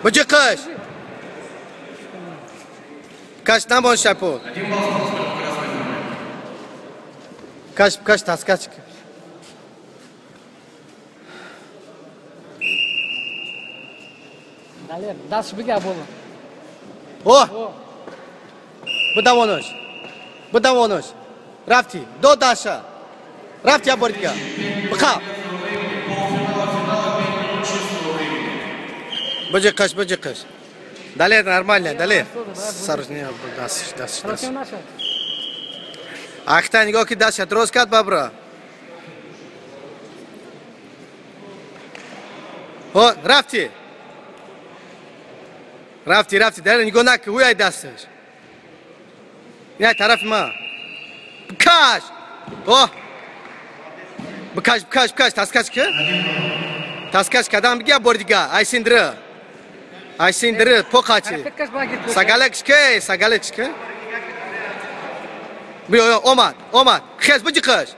Быҷиқаш. Каш намон шапо. Каш, каш, таскач. Далер, дастш бига боло. О! Бидавонош. Бидавонош. Рафти, до даша. Рафти я бори дига. Биқаб. Быҷиқаш, быҷиқаш. Далер нормально, Далер. Сарш не, дастш, дастш, дастш. Ахта нигоҳ ки дастша дроз кард бабра. О, рафти. Рафти, рафти, Далер нигоҳ накун, ӯй дасташ. Ин тарафи ма. Бикаш! О! Бикаш, бикаш, бикаш, таскаш ки? Таскаш кадам биги бори дига. Айсиндри. Айсиндри, поқачи. Сагалакш ки, сагалакш ки? Биё, омад, омад. Хез биҷиқаш.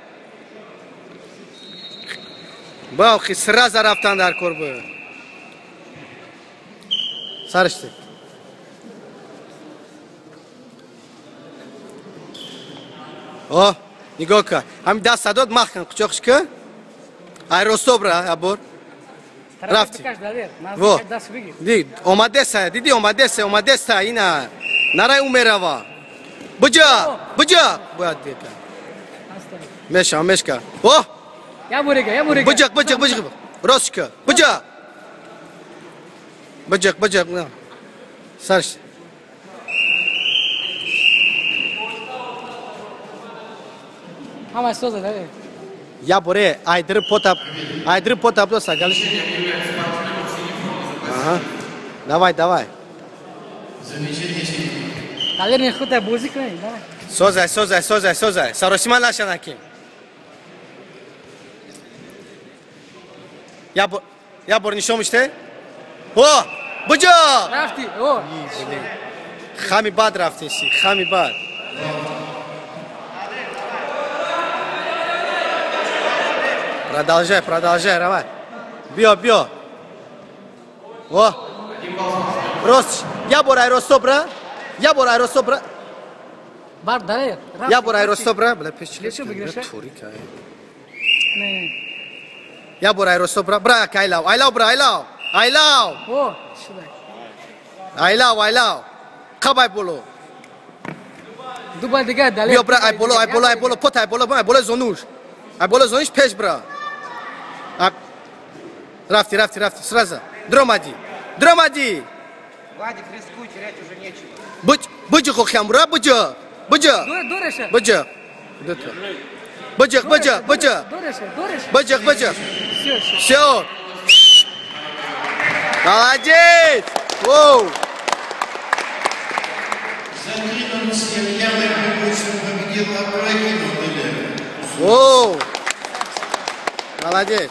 Ба, хи сразу рафтан дар кор бу. Саришти. О, нигоҳ кун. Ҳамин даст садод мах кун, қучоқш ки. Ай ростобра, абор. Рафти. Во. Ди, омадеса, диди омадеса, омадеса, ина. Нарай умерава. Буҷа, буҷа. Бояд дека. Меша, мешка. О! Я бурига, я бурига. Буҷак, буҷак, буҷак. Ростка. Буҷа. Буҷак, буҷак. Сарш. Ҳама соза, Далер. Я боре, айдри потап, айдри потап до сагалиш. Ага. Давай, давай. Далер не худ бозӣ кунӣ, давай. Созай, созай, созай, созай. Саросима нашанаки. Я бор нишон миште? О, буҷа! Рафти, о. Хами бад рафтеси, хами бад. Продолжай, продолжай, давай. Биё, биё. О! Рост, я бор аэростобра. Я бор аэростобра. Бар, Далер. Я бор аэростобра. Бля, пеш Гешу, бигреша. Турика. Не. Я бор аэростобра. Бра, кайлав. Айлав, бра, айлав. Айлав. О, шудай. Айлав, айлав. Қабай боло. Дубай дига, Далер. Биё, бра, ай боло, ай боло, ай боло, пот ай боло, ай боло зонуш. Ай боло зонуш пеш бра. Рафти, рафти, рафти, сразу. Дромади. Дромади. Владик, рискуй, терять уже нечего. Будь, будь хохямра, будь, будь. Дуреша. Будь. Будь, будь, будь. Дуреша, дуреша. Будь, будь. Всё, всё. Всё. Молодец! Воу! Воу! Молодец!